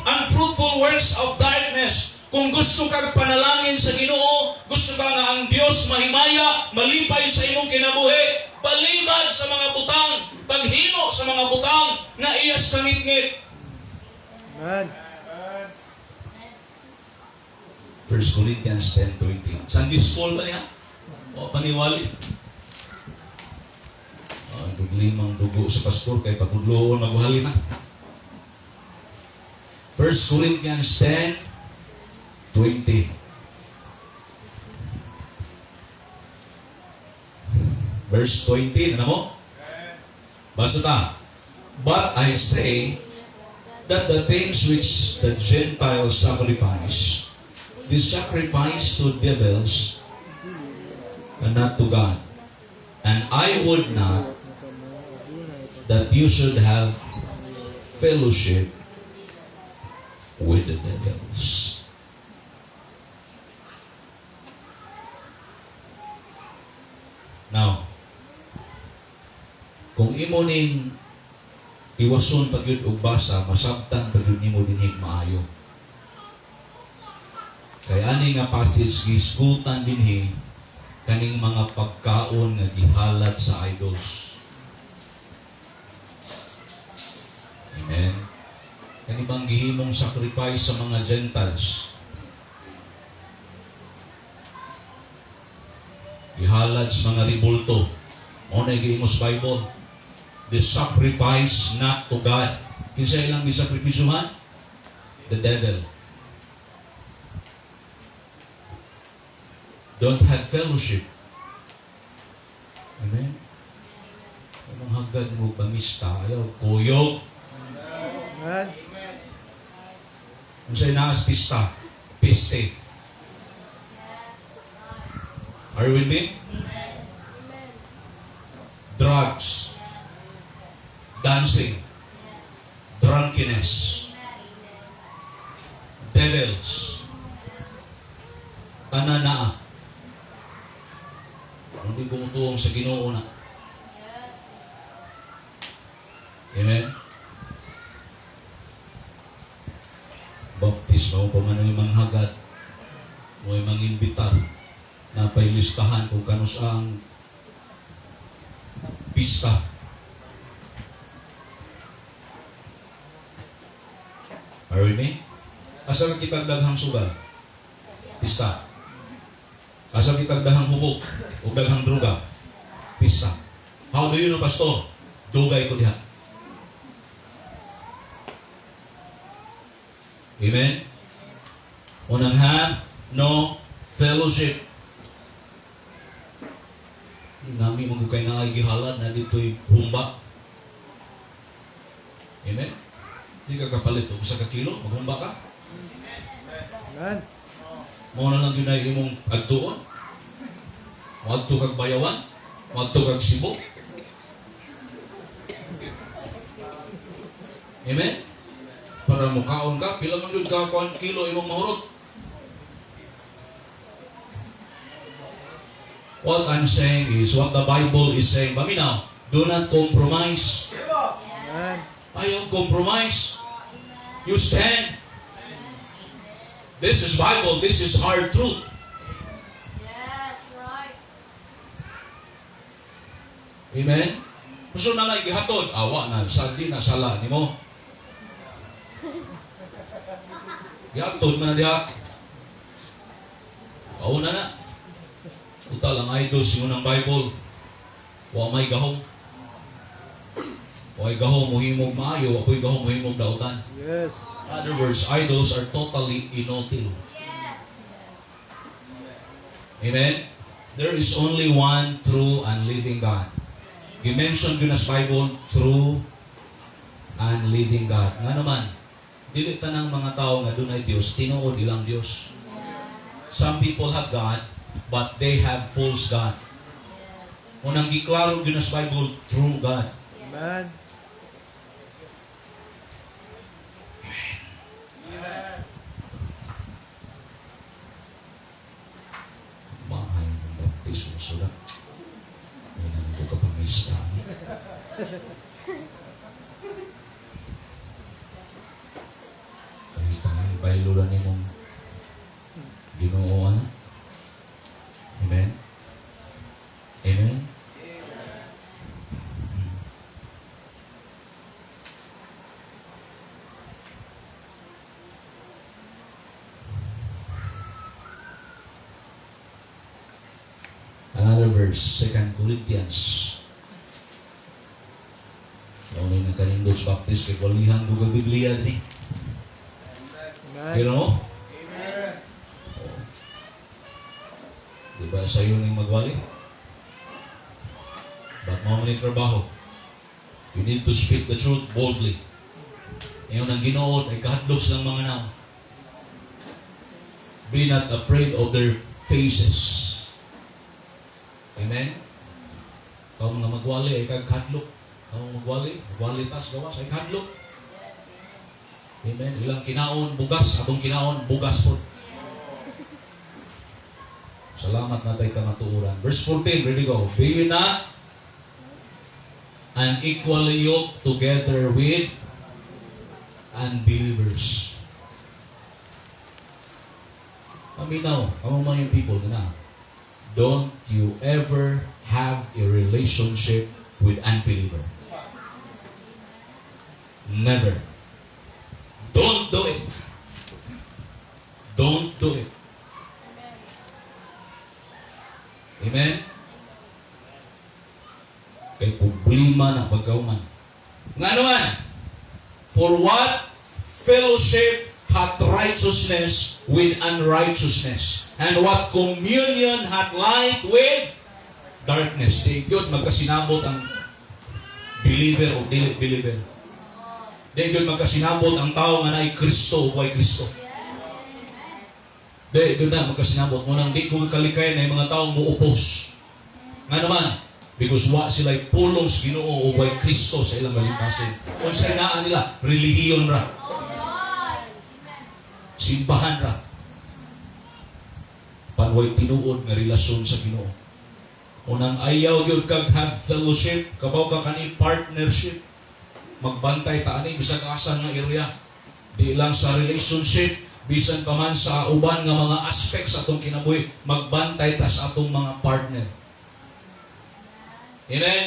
unfruitful works of darkness. Kung gusto kag panalangin sa Ginoo, gusto ka nga ang Dios mahimaya, malipay sa imong kinabuhi, balibad sa mga butang, paghimo sa mga butang nga iyas kangitngit. Amen. 1 Corinthians 10:20. Sunday school ba niya? O paniwali? O, ang problemang dugo sa pastor kay patudloon magwali na. 1 Corinthians 10:20. Verse 20, ano mo? Basta ta. But I say that the things which the Gentiles sacrifice, they sacrifice to devils and not to God. And I would not that you should have fellowship with the devils. Now, kung imo ning iwason pag yun og basa, masabtan pag yun nimo dinhig maayo. Kay ani nga passage gisgutan dinhi kaning mga pagkaon nga gihalat sa idols. Amen. Kani bang gihimong sacrifice sa mga Gentiles? Gihalad sa mga ribulto. Mao na giingon sa Bible. The sacrifice not to God. Kinsa ilang gisakripisyuhan? The devil. Don't have fellowship. Amen? Anong hagad mo pamista? Ayaw, kuyog. Amen. Kung sa'yo naas pista, piste. Are you with me? Drugs, dancing, drunkenness, devils, tanan naa. Hindi bumutuong sa Ginoo na. Amen? Baptist, mao pa man ang manghagad, mo ay mangimbitar, napay listahan kung kanus ang pista. Are you with me? Asa ka kitag daghang sugal? Pista. Asa kitag daghang hubog o daghang droga? Pista. How do you know, Pastor? Dugay ko diha. Amen? Unang, have no fellowship. Nami mo kay naay gihalad na dito'y humba. Amen? Di ka kapalit og usa ka kilo, maghumba ka. Amen. Mao na lang gyud ay imong adtuon. Moadto kag Bayawan, moadto kag Cebu. Amen? Para mukaon ka, pila man gyud ka kuan kilo imong mahurot. What I'm saying is what the Bible is saying. Paminaw, do not compromise. Amen. Ayaw compromise. You stand. This is Bible. This is hard truth. Yes, right. Amen? Gusto na nga gihatod, awa na, sa, di na sala nimo. Gihatod man na diha. Kauna na. Total, ang idol sa unang Bible, wa may gahom. Wa may gahom, muhimog maayo, wa ko'y gahom, muhimog dautan. Yes. In other words, idols are totally inutile. Amen? There is only one true and living God. Gimension yun sa Bible, true and living God. Nga naman, dili tanang mga tao nga dunay Dios, tinuod ilang Dios. Some people have God, but they have false God. Unang giklaro yun sa Bible, true God. Amen. Mahay ng baptismo sila. May naman ko kapangista. Kahit tayo, bayluran ni mong Ginoo, ano? Amen? Amen? Another verse, 2 Corinthians. Kaunay na kanindot sa Baptist, kay walihan ko kag Biblia ni. Amen. Kaya mo? Oo. Di ba sa'yo ning magwali? But mo man trabaho. You need to speak the truth boldly. Ngayon ang Ginoo ay kahadlok silang mga nao. Be not afraid of their faces. Amen? Kau mga magwali ay kag kahadlok. Kau magwali, magwali tas gawas ay kahadlok. Amen? Ilang kinaon bugas, atong kinaon bugas po. Salamat na tayo kamatuoran. Verse 14, ready, go. Be ye not unequally yoked together with unbelievers. Paminaw, kamo mga yung people na. Don't you ever have a relationship with unbeliever. Never. Don't do it. Don't do it. Amen? Kay problema na pagkauman. Nga naman, for what fellowship hath righteousness with unrighteousness? And what communion hath light with darkness? Di gyud magkasinabot ang believer o dili believer. Di gyud magkasinabot ang tao nga naay Kristo o way Kristo. Di gyud na magkasinabot. Munang di ko kalikay na yung mga tao mo-oppose. Nga naman, because wa sila'y pulong sa Ginoo o way Kristo sa ilang kasing-kasing. Unsay naa nila, relihiyon ra. Simbahan ra. Panway tinuod nga relasyon sa Ginoo. Unang ayaw gyud kag have fellowship, kabaw ka kani partnership. Magbantay ta ani bisag asa nga area. Di lang sa relationship, bisan pa man sa uban nga mga aspects sa atong kinabuhi, magbantay ta sa atong mga partner. Amen?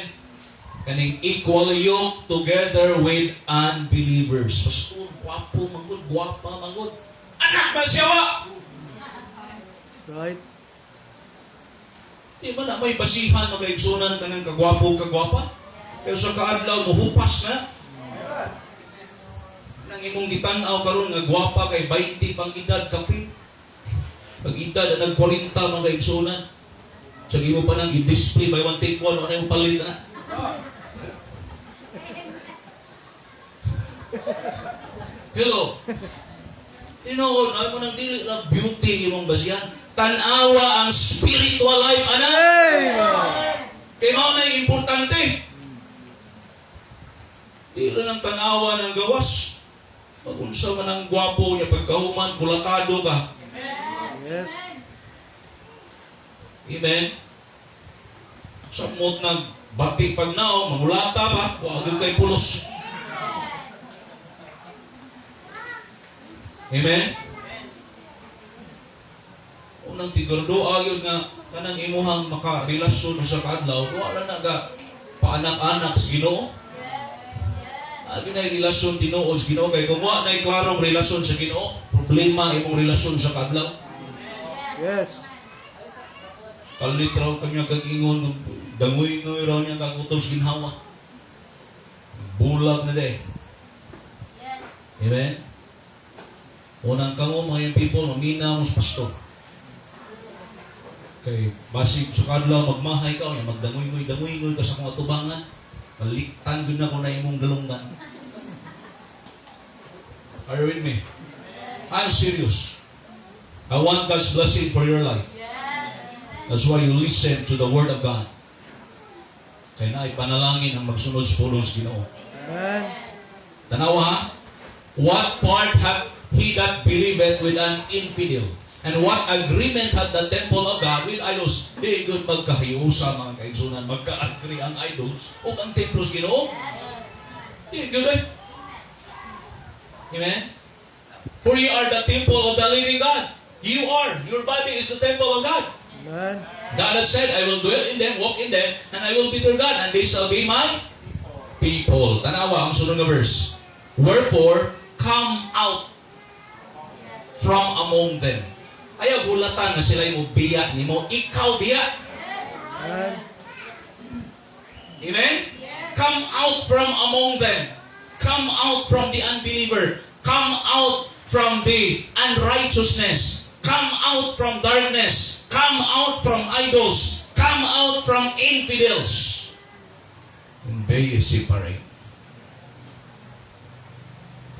Kaning equal yoke together with unbelievers. Pastor, gwapo mangod, gwapa mangod. Anak man siya wa! Right. Di ba na may basihan, mga igsunan, kanang kagwapo, kagwapa? Kaya sa kaadlaw, muhupas na. Nang imong gitan-aw karon nga gwapa kay 20 pang edad kapin. Pag edad nag 40, mga igsunan. Sa imo pa nang i-display, buy one take one, ano yung palit na? Hello. Tinuod, ay mo nang dili na beauty imong basihan. Tan-awa ang spiritual life, ana. Amen. Kay mao na importante. Di lang ang tanawa ng gawas. Pag unsa man ang gwapo niya, pagkahuman, kulatado ka. Yes. Amen? Samot nag bati pag nao, mangulata pa, wa gyud kay pulos. Amen? Unang tigurdo ayon nga kanang imuhang makarelasyon sa kaadlaw, wa ra na ga paanak-anak sa Ginoo. Agi na relasyon tinuod sa Ginoo kay kung wa na klarong relasyon sa Ginoo, problema imong relasyon sa kaadlaw. Yes. Kalit raw kanya kag ingon, dangoy-ngoy raw niya kag utob sa ginhawa. Bulag na de. Amen? Unang kamo, mga young people, mamina mo sa pastor. Kay basig sa kadlaw magmahay ka unya magdangoy-ngoy dangoy-ngoy ka sa akong atubangan, maliktan gud na ko na imong dalunggan. Are you with me? I'm serious. I want God's blessing for your life. That's why you listen to the Word of God. Kaya na ipanalangin ang magsunod sa pulong sa Ginoo. Amen. Tanawa ha? What part hath he that believeth with an infidel? And what agreement hath the temple of God with idols? Di gud magkahiusa, mga kaigsunan, magka-agree ang idols o ang templo sa Ginoo. Di gud eh. Amen? For ye are the temple of the living God. You are. Your body is the temple of God. Amen. God had said, "I will dwell in them, walk in them, and I will be their God, and they shall be my people." Tanawa ang sunod nga verse. Wherefore, come out from among them. Ayaw gulatan nga sila mo biya nimo. Ikaw biya. Amen. Amen? Come out from among them. Come out from the unbeliever. Come out from the unrighteousness. Come out from darkness. Come out from idols. Come out from infidels. And be separate.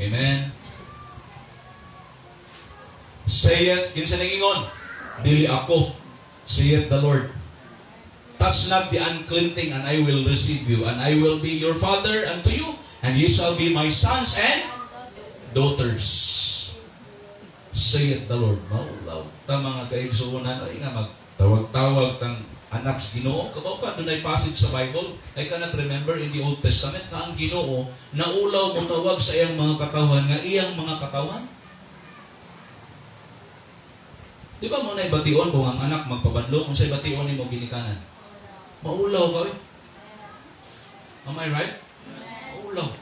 Amen. Saith, kinsa nangingon? Dili ako. Saith the Lord. "Touch not the unclean thing, and I will receive you, and I will be your father unto you, and ye shall be my sons and daughters. Saith the Lord." Maulaw ta, mga kaigsuonan, ay nga magtawag-tawag tang anak sa Ginoo. Kabaw ka dunay passage sa Bible, I cannot remember, in the Old Testament nga ang Ginoo naulaw mo tawag sa iyang mga katawhan nga iyang mga katawhan. Di ba mo na bation kung ang anak magpabadlong, unsay bation nimo ginikanan? Maulaw ka eh. Am I right? Maulaw.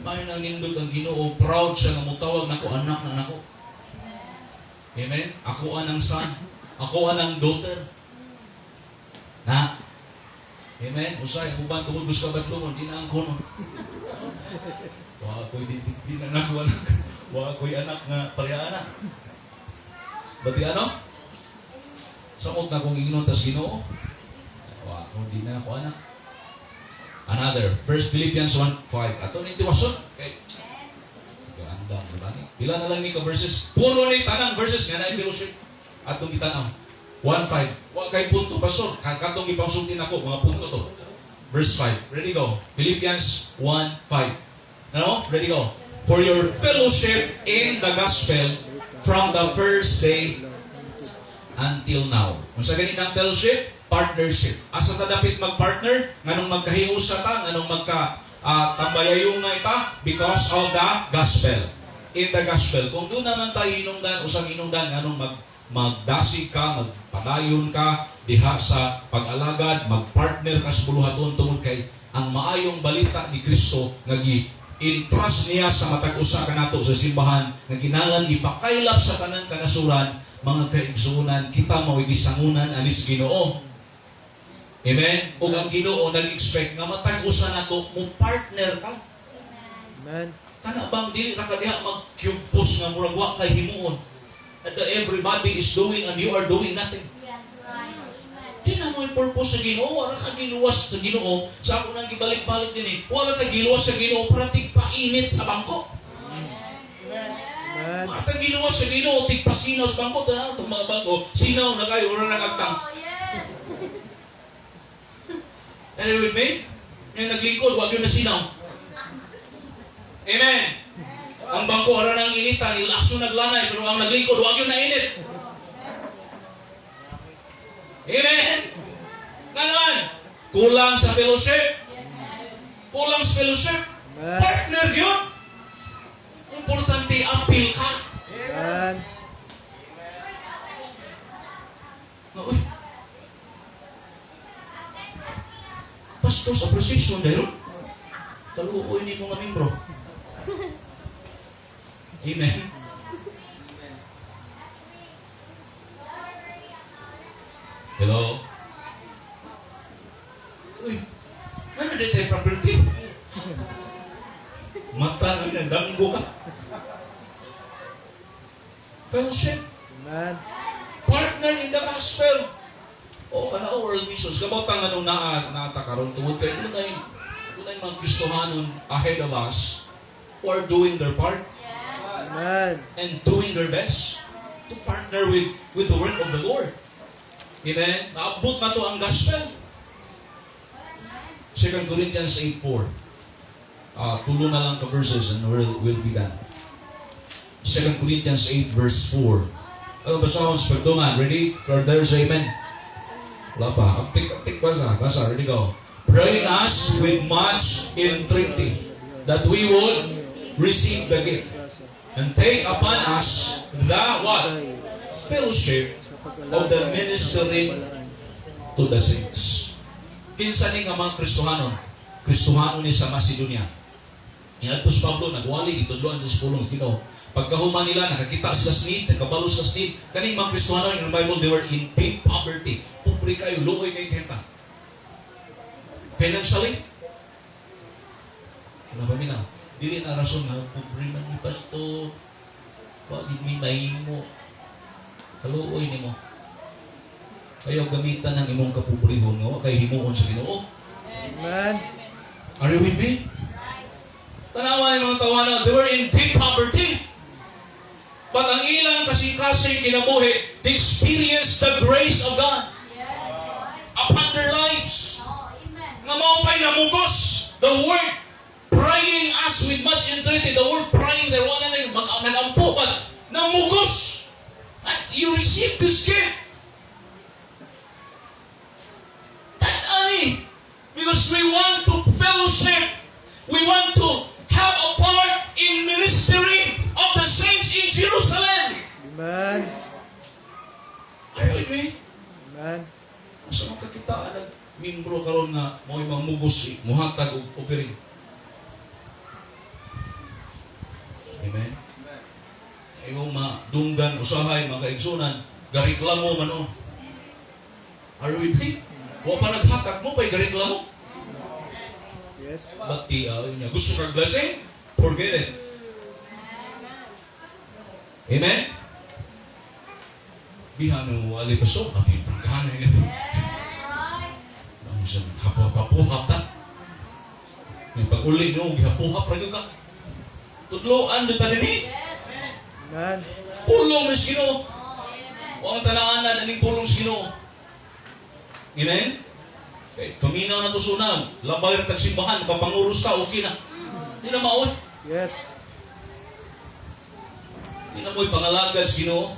May nang nindot ang Ginoo, proud siya nga mutawag nako anak na nako. Amen? Ako anang son. Ako anang daughter. Na. Amen? Usay, ang uban tungod gusto ka badlongon, di na ang kuno. Wa ko'y di na nako anak. Wa ko'y anak nga pareha. Bati ano? Samot na kong ingnon tas Ginoo. Wa ko di na ako anak. Another, 1 Philippians 1:5. Ato ni tiwason. Okay. Gaandam, diba ni? Pila na lang ni ka verses. Puro ni tanang verses nga na fellowship. Atong gitanaw. 1:5. Wa kay punto, pastor. Katong ipangsulti nako mga punto to. Verse 5. Ready, go. Philippians 1:5. Ano? Ready, go. For your fellowship in the gospel from the first day until now. Unsa gani ang fellowship? Partnership. Asa ta dapit magpartner? Nganong magkahiusa ta, nganong magka tambayayunga ita? Because of the gospel. In the gospel. Kung doon naman tayo hinungdan, usang hinungdan, nganong magdasig ka, magpadayon ka diha sa pag-alagad, magpartner ka sa buluhaton tungod kay ang maayong balita ni Kristo nga gi entrust niya sa matag usa kanato sa simbahan nga kinahanglan ipakaylap sa tanang kanasuran. Mga kaigsuonan, kita mao'y gisangunan anis Ginoo. Amen? Ug ang Ginoo nag-expect nga matag usa nato mo partner ka. Amen. Kana bang dili ra ka diha mag-cupos nga murag wa kay himuon? And everybody is doing and you are doing nothing. Yes, right. Amen. Di na mo yung purpose sa Ginoo. Wala ka giluwas sa Ginoo. Sa ako nang gibalik-balik din eh. Wala ka giluwas sa Ginoo para tigpainit sa bangko. Amen. Wala ka giluwas sa Ginoo tigpasinaw sa bangko. Tanaw itong mga bangko. Sinaw na kayo. Wala nagagtang. Oh, yes. Are you with me? Ngayon naglingkod, wag yun na sinaw. Amen. Ang bangko ara nang initan, ilaso naglanay, pero ang naglingkod, wag yun na init. Amen. Nga naman, kulang sa fellowship. Kulang sa fellowship. Amen. Partner yun. Importante, apil ka. Amen. Nga, uy. Pastor sa precision, dahil. Kaluoy ni mga membro. Amen. Hello? Uy, ano di tayo property? Mata na danggo ka. Fellowship. Amen. Partner in the gospel. O kana o world missions. Kabaw ta nga nung naa naata karon tungod kay dunay mga Kristohanon ahead of us who are doing their part Yes. Amen. and doing their best to partner with the work of the Lord. Amen? Naabot na to ang gospel. 2 Corinthians 8:4. Tulo na lang ka verses and we'll be done. 2 Corinthians 8 verse 4. Ano basahon sa pagdungan? Ready? For there's amen. Wala pa. Aptik, aptik, basa. Basa. Ready, go. Praying us with much entreaty that we would receive the gift and take upon us the what? Fellowship of the ministering to the saints. Kinsa ni nga mga Kristohanon? Kristohanon ni sa Macedonia. Niadto si Pablo, nagwali, gitudloan sa pulong sa Ginoo. Pagkahuman nila, nakakita sila sa need, nakabalo sila sa need. Kaning mga Kristohanon in the Bible, they were in deep poverty. Pobre kayo, luoy kayo kenta. Financially, ano ba minaw? Dili na rason nga, pobre man ni pastor, wa gid mi mahimo. Kaluoy nimo. Ayaw gamitan ng imong kapobrehon nga wa kay himuon sa Ginoo. Amen. Are you with me? Tanawa ni mga tawana, they were in deep poverty. But ang ilang kasing-kasing kinabuhi, they experienced the grace of God Yes, right. upon their lives. Oh, amen. Nga mao pa'y namugos. The word praying us with much entreaty. The word praying there, wala na yung nagampo, but namugos. At you receive this gift. Tan-ani. Because we want to fellowship. We want to have a part in ministry of the saints in Jerusalem. Amen. Are you with me? Amen. Asa makakitaan ang membro karon nga mao'y mamugos eh, muhatag og offering? Amen. Imong madunggan usahay mga kaigsunan, gareklamo man o. Are you with me? Wa pa naghatag mo pa'y gareklamo. Yes. But di, yun niya, gusto kag blessing? Forget it. Amen? Bihan ng wali pa so, api prangkana ini. Yes, right. Ang sa hapo-hapuhap ta. May pag-uli no, gihapuhap ra gyud ka. Tudloan do ta dinhi. Yes. Amen. Pulong ni Ginoo. Oh, amen. Wa ang tanaanan aning pulong sa Ginoo. Amen? Okay, paminaw na to sunam. Labay ra tag simbahan, kapanguros ka, okay na. Di na maod. Yes. Di na mo'y pangalagad sa Ginoo.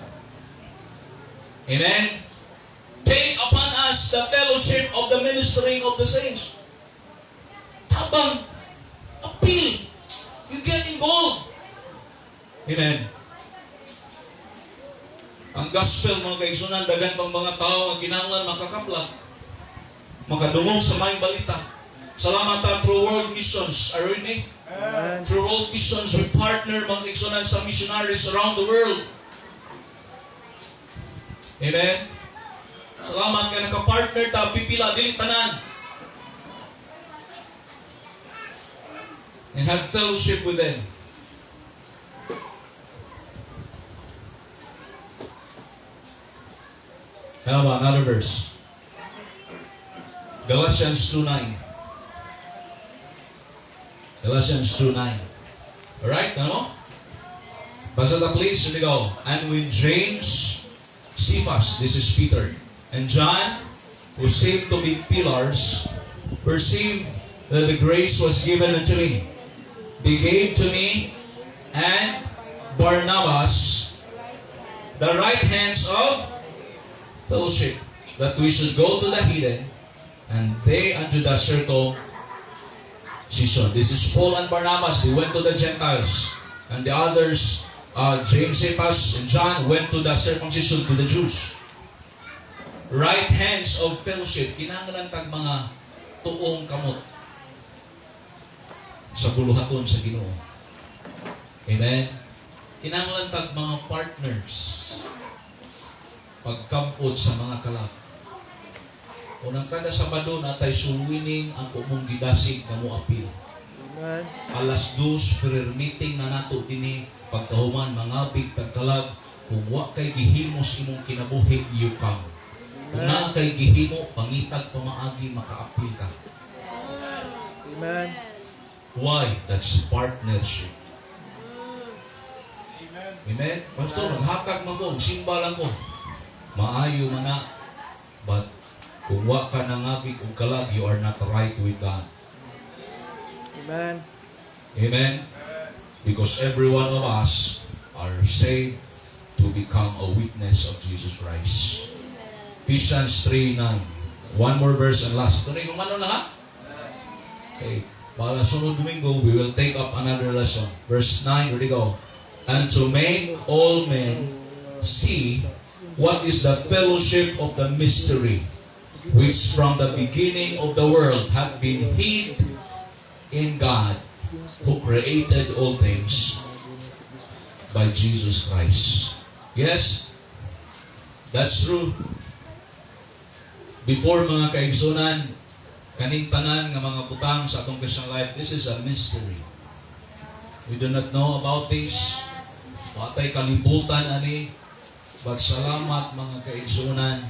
Amen? Take upon us the fellowship of the ministering of the saints. Tabang. Appeal. You get involved. Amen. Ang gospel, mga kaigsunan, daghan pang mga tao ang kinahanglan makakaplag, makadungog sa maayong balita. Salamat ta through World Missions. Are you with me? Amen. Through World Missions, we partner mga kaigsunan sa missionaries around the world. Amen? Salamat nga nakapartner ta, pipila, dili tanan. And have fellowship with them. How about another verse? Galatians 2:9. Galatians 2:9. Alright, ano? Basa ta, please. Here we go. "And when James, Cephas," this is Peter, "and John, who seemed to be pillars, perceived that the grace was given unto me, they gave to me and Barnabas the right hands of fellowship, that we should go to the heathen, and they unto the circumcision." This is Paul and Barnabas. They went to the Gentiles. And the others, James, Cephas, and John, went to the circumcision, to the Jews. Right hands of fellowship. Kinahanglan tag mga tuong kamot sa buluhaton sa Ginoo. Amen? Kinahanglan tag mga partners pagkampot sa mga kalag. Unang kada Sabado natay soul winning ang kumong gidasig nga mo apil. Amen. Alas 2 prayer meeting na nato dinhi. Pagkahuman mangabig tag kalag. Kung wa kay gihimos imong kinabuhi, you come. Kung naa kay gihimo, pangitag pamaagi makaapil ka. Amen. Why? That's partnership. Amen. "Pastor, naghatag man ko, simba lang ko." Maayo man na. But kung wa ka nangabig og kalag, you are not right with God. Amen. Amen? Because every one of us are saved to become a witness of Jesus Christ. Ephesians 3:9. One more verse and last. Ito na yung ano na ha? Okay. Para sunod Domingo, we will take up another lesson. Verse 9, ready, go. "And to make all men see what is the fellowship of the mystery, which from the beginning of the world hath been hid in God, who created all things by Jesus Christ." Yes, that's true. Before, mga kaigsunan, kaning tanan nga mga butang sa atong Christian life, this is a mystery. We do not know about this. Wa tay kalibutan ani. But salamat, mga kaigsunan,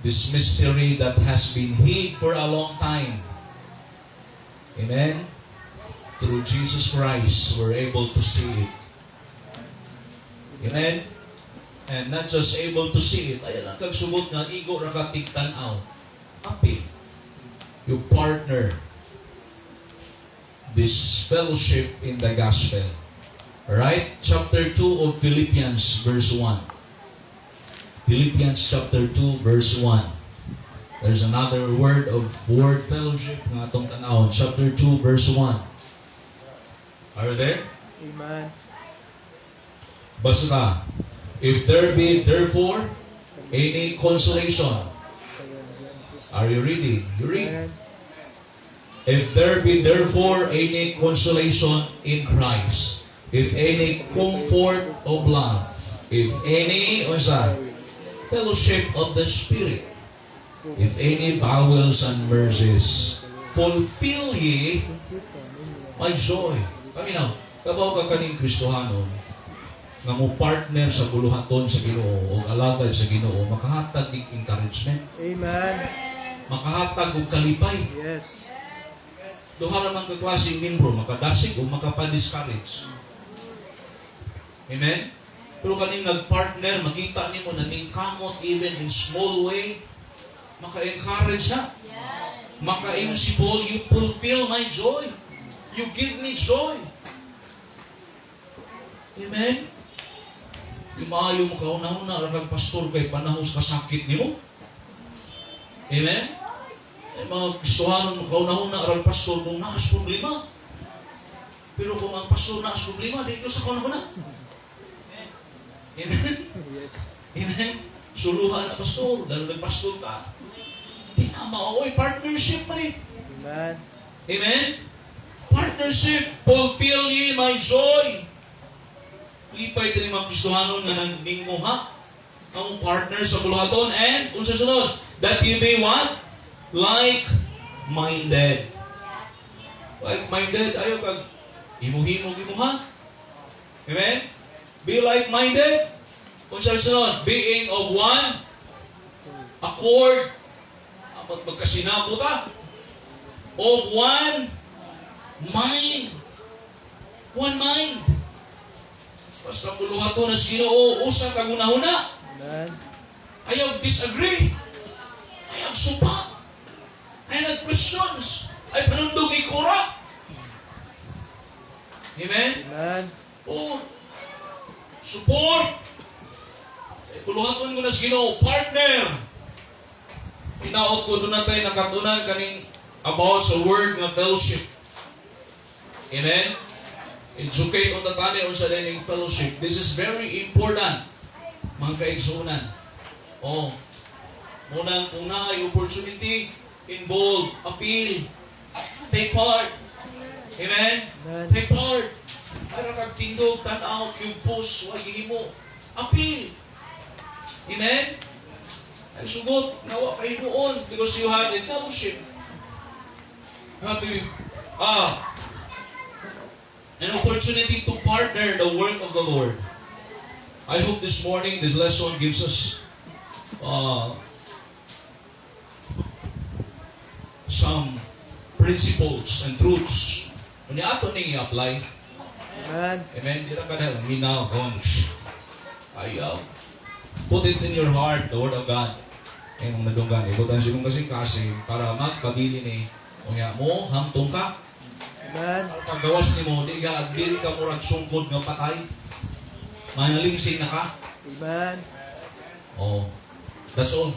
this mystery that has been hid for a long time. Amen? Through Jesus Christ, we're able to see it. Amen? And not just able to see it, ayan ang kagsugot nga igo ra ka tigtan-aw. Apil. You partner this fellowship in the gospel. Alright? Chapter 2 of Philippians, verse 1. Philippians chapter 2, verse 1. There's another word of word fellowship nga atong tan-awon. Chapter 2, verse 1. Are you there? Amen. Basta, "If there be therefore any consolation." Are you reading? You read. Amen. "If there be therefore any consolation in Christ, if any comfort of love, if any," unsa, "fellowship of the Spirit, if any bowels and mercies, fulfill ye my joy." Kami na, kabaw ka kaning Kristohanon, nga mo partner sa buluhaton sa Ginoo o alagad sa Ginoo, makahatag og encouragement, Amen. Makahatag og kalipay. Duha ra man ka klaseng membro, makadasig o makapa-discourage. Amen? Pero kaning nagpartner, makita nimo na ning kamot even in small way, maka-encourage na. Makaingon si Paul, "You fulfill my joy. You give me joy." Amen? Yung maayo mo kauna-una, ra kag pastor kay panahon sa kasakit nimo. Amen? Ay, mga Kristohanon mo kauna-una ra kag pastor kung naas problema. Pero kung ang pastor naas problema, di ko sa kauna-una. Amen? Yes. Amen? Suluhan na pastor, dahil nagpastor ka. Di na maoy, partnership pa rin. Amen. Amen? Partnership, "Fulfill ye my joy." Lipay din mga Kristohanon nga nang ha. Ang partner sa buluhaton and unsa sunod? That you be what? Like-minded. Like-minded, ayaw kag himo-himo gimuha. Amen? Be like-minded. Unsa sunod? Being of one accord. Apat magkasinabo ta. Of one mind. One mind. Basta buluhaton na sa Ginoo, usa ka hunahuna. Amen. Ayaw disagree. Ayaw supak. Ayaw nag-questions. Ay panundog ni Kora. Amen? Amen. Oh, support. Ay, buluhaton ko na sa Ginoo, partner. Hinaot ko duna tay nakatunan kaning about sa word nga fellowship. Amen? Educate on the tani unsa dining fellowship. This is very important, mga kaigsuonan. Oh. Munang kung naay opportunity, involve, appeal, take part. Amen? Amen. Take part. Para kag tindog, tanaw, cupos, wa gihimo. Appeal. Amen? Ay sugot, nawa kay noon because you had a fellowship. You have an opportunity to partner the work of the Lord. I hope this morning this lesson gives us some principles and truths. Unya ato ning i-apply. Amen. Amen. Di ra ka na minaw kung ayaw. Put it in your heart, the word of God. Ay mong nadunggan. Ibutan sa imong kasing-kasing para magpabili ni. Unya mo, hamtong ka. Amen. Para paggawas nimo, di ka dili ka murag sungkod nga patay. Manalingsing na ka. Amen. Oh. That's all.